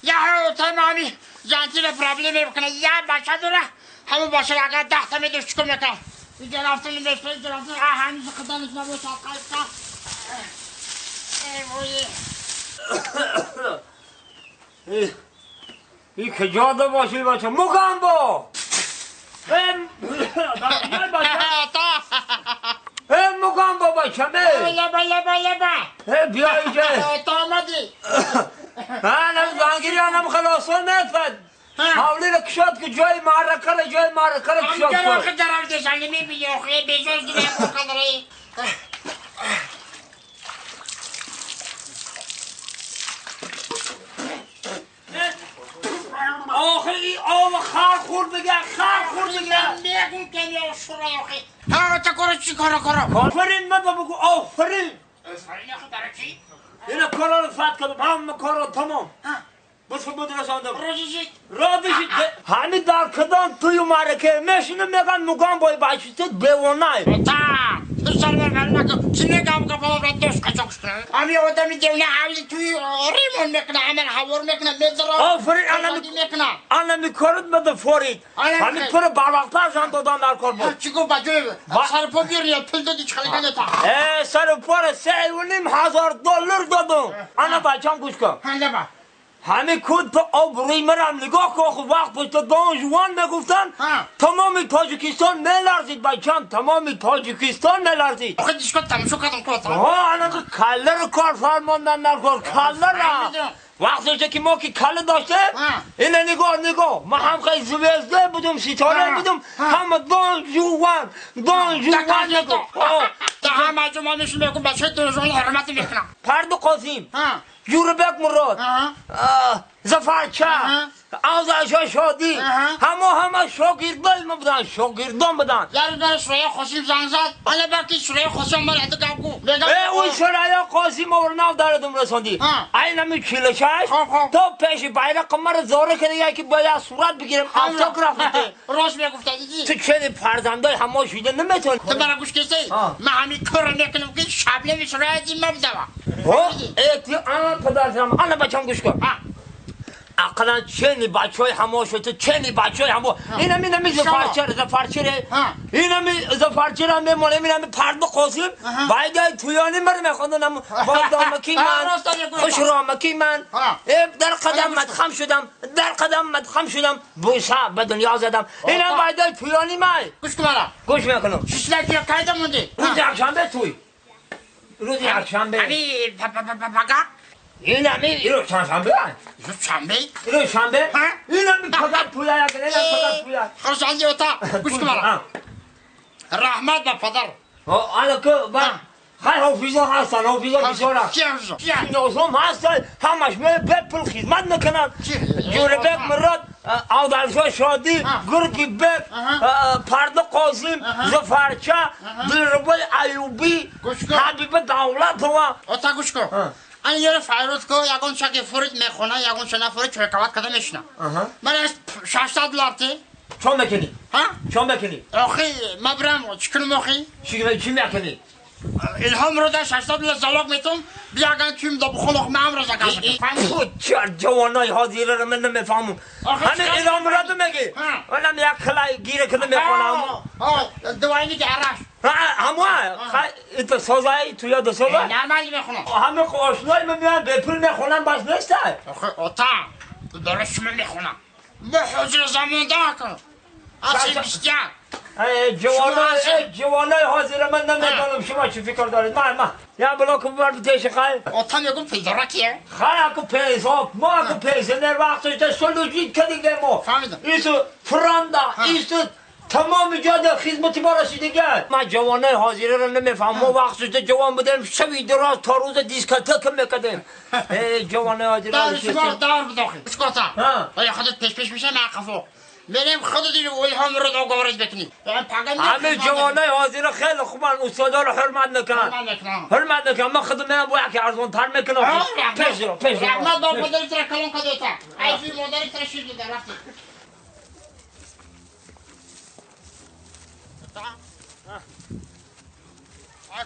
Я тамами жантила проблема мекунад. Я бача дора, ҳамон бача агар 10 та медошт, чикор мекард? Инҷа рафтан мешта, инҷа рафтан, ҳанӯз қаданаш набошад, қайфта. Эй вой. ای کجا ده باشی بچه مگامبو ای مگامبو بچه می لبا لبا لبا. بیا اینجا. تا آمدی. من زنگیری هم خلاصان نتفد حاولی را کشاد که جای معرکه را جای معرکه را کشاد کن. کن آخه درم دشنگی میبینی آخه بیزوز دیگه قدره. آخه این آب خر خورد بگه، خر خورد بگه. میگم که یا شورا آخه ها تا کارو چی کارو کارو. آفرین من بگو آفرین. آفرین آخه برای چی؟ اینا کارا رو فتح کردم، همه کارا تمام. بس بود رساندم. راضی شد؟ راضی شد. همین در کدام توی معرکه میشینم میگن مگام بای بچه تو بیوانه. تا تو سر بر نکن. چی نگم که بابا را دوست قچاق شد. همین آدمی دیونه حولی توی ریمون میکنه، همین هوار میکنه، میذاره. آفرین میکنه. انا میکارد بده فورید. همین پر بالاختر زن دادم در کار بود. چی گفت بچه؟ سر پا بیاری پول دادی چخلی کنه تا. سر پا 3,500 دلار دادم. انا بچم گوش کن. همه کود به آب روی مرم نگاه کن. خب وقت پشت دان جوان میگفتن تمام تاجیکستان میلرزید بچم، تمام تاجیکستان میلرزید. آخه دیشکا تماشا کردم کار. ها انا کله رو کار فرماندن در کار کله را. وقتی که ما که کله داشته اینه نگاه نگاه، ما هم خیلی زوزده بودم، ستاره بودم، همه دان جوان دان جوان نگاه. ده همه جمعه میشون میگم بچه دان جوان حرمت میکنم. پرد قاسم، جوربک مراد، زفرچه، آزادشاه شادی، همه همه شاگردای ما بودن، شاگردان بودن. یارو داره سریا قاسم زنگ زد، حالا برکی سریا قاسم مرا ادعا کو. اون سریا قاسم اور ناو داردم رسوندی. اینم 46 تا پیش بیرق مرا زوره کرد که باید صورت بگیرم، autograph بده. راست میگفت دیدی. تو چه فرزندای همه شده نمیتونی. تو مرا گوش کسی؟ من همین کار میکنم که شبنم سریا دیم مبدوا. ها؟ ای انا پدرم، انا بچم گوش کن. اقلا چنی بچهای همه شده، چنی بچهای همه. اینم اینم زفرچه زفرچه، اینم زفرچه را میمونه، اینم پرد قاسم. باید تویانی مر میخوندم با دامکی من، خوش رامکی من. در قدم مدخم شدم، در قدم مدخم شدم، بوسه به دنیا زدم. اینم باید تویانی من. گوش کن مرا. گوش میکنم. شیشلکی کایده موندی. روز یکشنبه توی. روز یکشنبه. امی پاپا. این همین روز چندشنبه؟ روز شنبه؟ روز شنبه؟ این همین پدر پویا یک، این پدر پویا. خرسندی اوتا گوش کن مرا. رحمت به پدر. آره که من خیلی حافظا هستن، حافظا بسیار. کی حافظا؟ نظام هستن، همش به پول خدمت میکنن. جوربک مراد، آدرشاه شادی، گرگی بک، پرد قاسم، زفرچه، دلربای ایوبی، حبیب دولت و. اوتا گوش کن. انا یه فیروز کو یگون شکی فرید میخونه، یگون شنا فرید چرکوات کده میشنه. من از 600 دلار تی. چون میکنی؟ ها؟ چون میکنی؟ آخی ما برم چی کنم آخی؟ چی میکنی؟ الهام رو در 600 دلار زلاق میتونم بیاگن تویم دا بخون آخ من رو زکا. چه جوانای حاضر رو من نمیفهمم. همین الهام رو میگی؟ اونم یک کلای گیره کنه میخونم. ها دواینی که عرش. همه تو سازای تو یاد سازای؟ نرمالی میخونم. همه آشنای من میان به پول میخونم بس نیست. آخه اوتا درست من میخونم. ما حضور زمان ده کن. اصلا بیشتر. جوانای جوانای حاضر من نمیدونم شما چی فکر دارید. من یا بلاک ببر پیش خای. اوتا میگم پول داره کیه؟ خای کو پیسه ما کو پیسه نه وقتش ده سلوجیت کردیم ما. فهمیدم. ایسو فراندا ایسو تمام جاده خدمتی ما رسیدگه. من جوانای حاضره رو نمیفهمم. ما وقت شده جوان بودیم شبی دراز تا روز دیسکتک میکردیم. جوانای حاضره دار شما دار بداخل اسکوتا. آیا خودت پیش پیش میشه من قفو میریم خودت اینو الهام رو گوارد بکنی. همه جوانای حاضره خیلی خوبن، استادا رو حرمت میکنن. حرمت میکنن. من خودم میام با یکی ارزان تر میکنم. پیش رو پیش رو. رحمت با مادرت را کلون کدوتا. ای مادرت را شیر داده رفتی.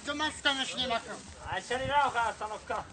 کجا من شکم نشینیم اکم؟ سری راه خواهد سنوکا.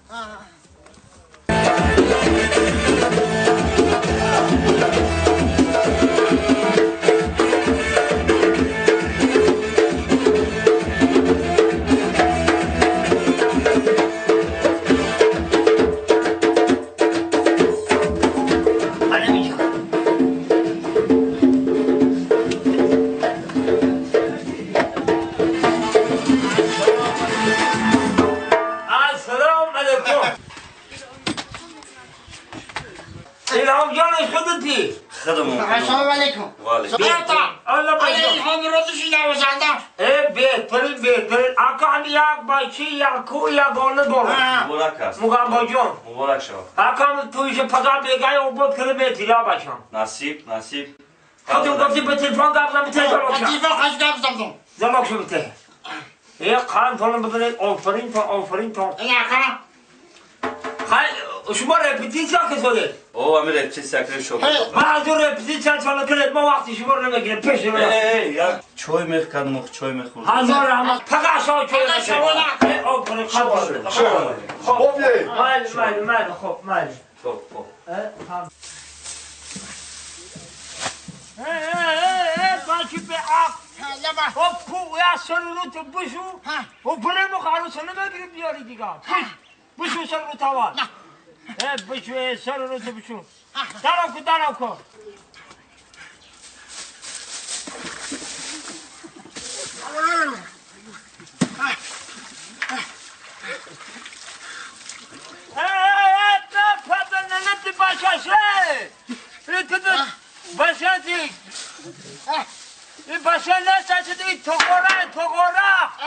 خودی خودمون السلام علیکم و علیکم. الله علی بجان همروزش نوازنده ای بهترین بهترین آقا هم یک بچه یک کو یک گانه داره مبارک است مقام جان مبارک شود آقا هم تویش پدا بگای او بود کرده به تیلا بچم نصیب نصیب خودم گفتی به تلفن قبضم بته زماکشم لطیفه خش گفتم زماکشم بته ای خان تونم ببینید آفرین تا آفرین تا این آقا خیلی شما رپتیسیا که شده او امیر رپتیسیا که شد من از اون رپتیسیا چاله کرد ما وقتی شما رو نمیگیره پیش رو ای ای یک چای میخوردم چای میخوردم هزار رحمت فقط شما چای فقط شما آفرین خب خب مال مال مال خب مال خب خب ای بچه به عقل لبا او کو یا سر رو تو بشو او پره مخارو سر نمیگیری بیاری دیگه بشو سر رو تاوان بشو سر رو تو بشو درم کن درم کن این بچه نه این تقاره تقاره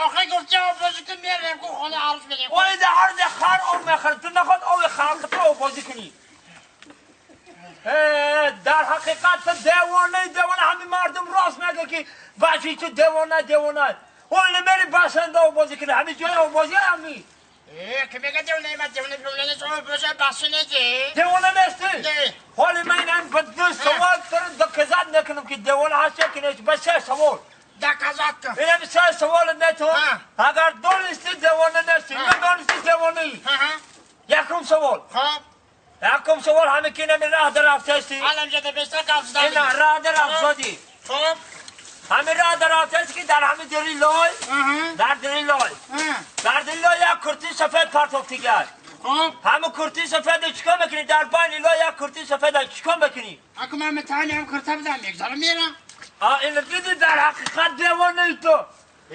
آخه گفتی آب بازی کن میارم که خانه عروس بدیم ولی در هر خر آب میخوره تو نخواد آب خر تو آب بازی کنی در حقیقت دیوانه دیوانه همین مردم راست میگه که بچه تو دیوانه دیوانه ولی میری بسنده آب بازی کنی همین جای آب بازی همی که میگه دیوانه من دیوانه دیوانه نیست آب بازی بسنده دیوانه نیستی حالی من این به دو سوال تو دکزاد نکنم که دیوانه هست که نیست بس سه سوال دکزاد کن اینم سه سوال نتون اگر دونستی دیوانه نیستی ندونستی دیوانه ای یکم سوال خب یکم سوال همه که نمی راه در رفته الان جده بیشتر قبض نه راه در رفته خب همه راه در رفته که در همه دری لای در دری لای در دری لای یک کرتی سفید پرتافتی گرد خب همه کرتی سفید چیکار میکنی در بین لای یک کرتی سفید چیکار میکنی اگه من متانی هم کرتا بدم یک زارم میرم اینو دیدی در حقیقت دیوانه ای تو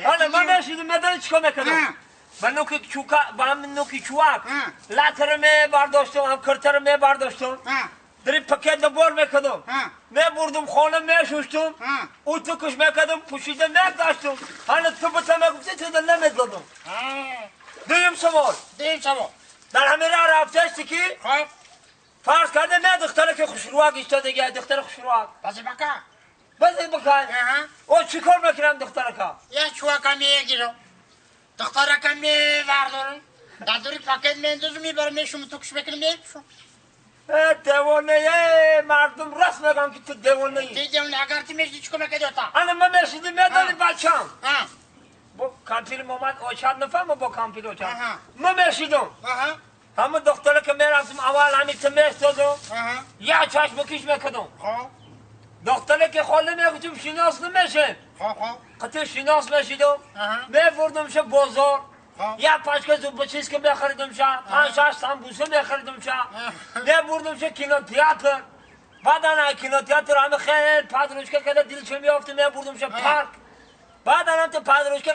حالا من نشیدم میدانی چیکار میکنم من نوکی چوکا با هم نوکی چواک لاتر می برداشتم هم کرتر می برداشتم در پکت بار میکردم می بردم خانه می شستم او تو کش میکردم پوشیده می داشتم حالا تو به تو میگفتی تو نمیدادم دویم سوال دویم سوال در همه راه رفته است که خب فرض کرده نه دختره که خوشرواک ایستاده دیگه دختر خوشرواک بازی بکا بازی بکا او چیکار میکنم دختره که یه چواکا میگیرم دختره که میوردارم در دوری پاکت میندازم میبرم میشم تو کش میکنم میپوشم دیوانه مردم راست میگن که تو دیوانه ای دیوانه اگر تو میشدی چیکار میکردی تا انا من میشدی میدانی بچم با کامپیل اومد اوچاد نفهمم با کامپیل اوچاد من میشدم همه دختره که میرفتم اول همین تو میستادم یه چشم کش میکردم دختره که خاله میگفتم شناس نمیشه قطع شناس میشدم میبردم شه بازار یه پشکه زوب چیز که میخریدم شه 5 6 سمبوسه میخریدم شه میبردم شه کینو تئاتر بعدا کینو تئاتر همه خیلی پادروشکه که دلش میافت میبردم شه پارک بعدا هم تو پادروشکه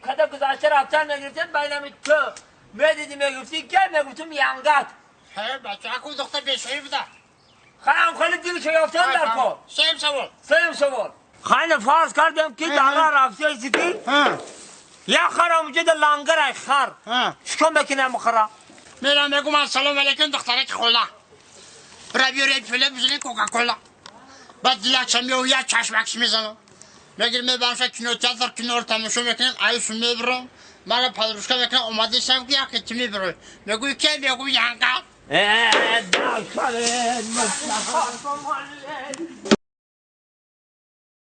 قد گذشته رفتن میگرفتم بینم تو میدیدی میگفتی که میگفتم ینگت بچه اکو دختر بیشوی بوده خیلی خیلی دلش یافتن در کار سیم سوال سیم سوال خیلی فرض کردم که دارا رفته ایسی که یا خر اونجا در لنگر ای خر چیکار میکنم خرا میرم میگم السلام علیکم دخترک خوله برا بیاری پله بزنی کوکاکولا بعد دیگه میو یا چشمکش میزنم میگیرم میبرم کینو تئاتر کنار تماشا میکنم عیش میبرم مرا پدروشکا میکنم اومده شم که یک تیمی برو میگوی که میگوی ینگا ای دختر مصطفی.